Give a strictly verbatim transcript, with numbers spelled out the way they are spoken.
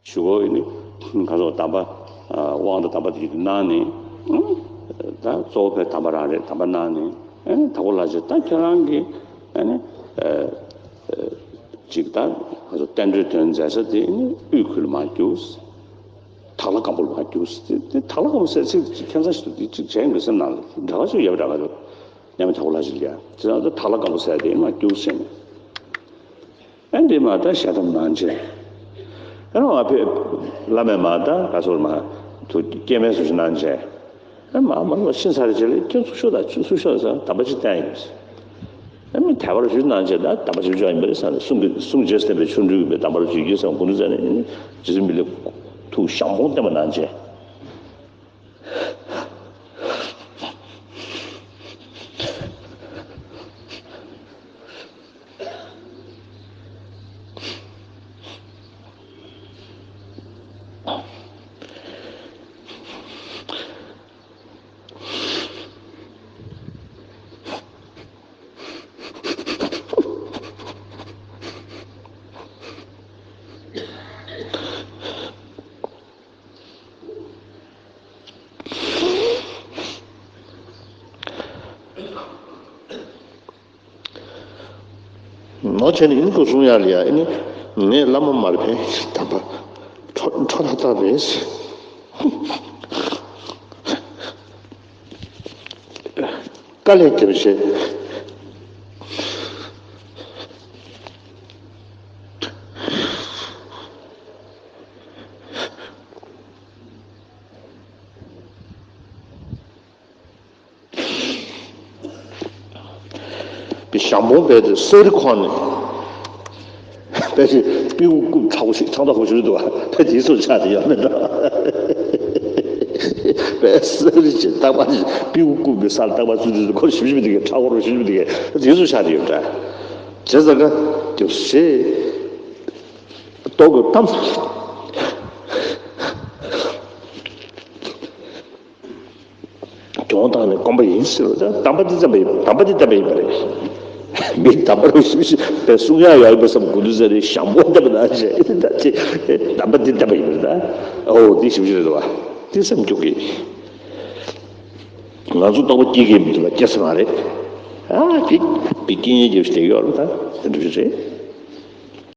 ཞུ་གོ་ཡིན་ནི། ཁ་སོགས་དམ་པ། དབང་དང་དམ་པ་དེ་གནང་ནས། ད་གཙོ་བོ་བས་དམ་པ་རང་རེད། དམ་པ་གནང་ནས། ཨ་ནི་དྭགས་པོ་ལྷ་རྗེ་ད་ཁྱེད་རང་གིས་ཨ་ནི་ཅིག་ད་ཁ་སོགས་བསྟན་འགྲོའི་དོན་མཛད་ས་དེ་ནི་དབུས་ཁུལ་ལ་མར་རྒྱུགས། དྭགས་ལྷ་སྒམ་པོ་ལ་མར་རྒྱུགས། དེ་དྭགས་ལྷ་སྒམ་པོ་ཟེར་ཚིག་ཅིག་ཁྱད་མཚར་ཞིག་འདུག་དེ་ཅིག་དྲན་གི་སེམས་ནང་ལ་འདྲ་བ་ཅིག་ཡོད་པ་འདྲ་ག་ཚོད། མཉམ་མེད་དྭགས་པོ་ལྷ་རྗེ་ལ་ཡ་དེ་ཚོ་དྭགས་ལྷ་སྒམ་པོ་ཟེར་དེ་མར་རྒྱུགས་ཟེར་ནས། ཨ་འདི་མ་ད་ཞལ་གདམས་གནང་བྱས། ཨ་ང་ཕེབས་བླ་མས་མ་ད་ག་སོར་མ་དུ་སྐྱེ་དམན་སུ་ཞིག་གནང་བྱས། ཨ་མ་མ་ལ་ཤིན་ཚར་རེ་བྱས་ལ་ཁྱོད་ཚུགས་ཤོག་ད་ཁྱོད་ཚུགས་ཤོག་ཟེར་དམ་པ་ཅིག་བསྟན་ཡིན། ཨ་མི་དད་པར་ཞུས་གནང་བྱས་ད་དམ་པ་ཅིག་བྱོན་ཡིན་པ་རེད་ཟེར་ནས་གསུང་གི་གསུང་རྗེས་བསྟན་པའི་ཆོ་འཕྲུལ་གྱི་དམ་པར་ཞུས་རྒྱུ་ཟེར་བ་ཀུན་ཏུ་ཟེར་ནས་རྗེ་བཙུན་མི་ལས་ཐུགས་ཞང་པོ་བསྟན་པ་གནང་བྱས། ནོ་བྱས་ནས་ཨིན་ཁུ་གསུང་ཡག་ལ་ཡ་ཨིན། ངས་བླ་མ་མར་ཕན་དམ་པ་ཁྲོ་ཁྲོ་ལ་བཏགས་མེད། དཀའ་ལས་རྒྱབ་བྱས། པའི་ཞང་པོ་བས་དེ་གསེར་ཁོང་ནས་པའི་ཅིག་པིའུ་རྐུབ་ཚ་བོ་ཞིག་ཚང་ཐག་པོ་ཞིག་འདུག་བ། པའི་དེའི་ཚོ་ཆགས་དེ་ཡོད་མེད་འགྲོ། པའི་གསེར་ཅིག་རྟག་པར་པིའུ་རྐུབ་པའི་སར་རྟག་པར་ཚུད་དུས་ཁོ་ཞིབ་ཞིབ་དེ་གའི་ཁྲ་བོ་རུ་ཞིབ་ཞིབ་དེ་གའི་དེའི་ཚོ་ཆགས་དེ་ཡོད་འདྲ། བྱས་ཙང་ཀ་རྒྱབ་ཞེས་ལྟོ་གོས་གཏམ། གྱོང་བཏང་ནས་སྐོམ་པ་ཡིན་ཟེར་བ་དང་དམ་པ་འདི་བསྟན་པ་ཡིན། དམ་པ་འདི་བསྟན་པ་ཡིན་པ་རེད། མི་དམ་པ་རུ་ཞིབ་ཞིབ་པའི་གསུང་ཡག་ཡོད་པ་བསམ་དགོས་འདུག་ཟེར་ནས་ཞང་པོ་བསྟན་པ་ན་བྱས་ད་ཅི་དམ་པ་འདི་བསྟན་པ་ཡིན་པ་རེད་ད། ཨོ་འདི་ཞིབ་ཞིབ་རེད་བ། འདི་སེམས་སྐྱོ་གི། ང་ཚོ་རྟོགས་པ་སྐྱེ་གི་མི་འདུག་ལ་སྐྱེ་ས་མ་རེད། ཨ་འདི་འདི་སྐྱེ་ཉེན་རྒྱབ་ཞིག་དེ་ཡོད་རེད་ད། དེ་འདྲ་ཞིག་རེད།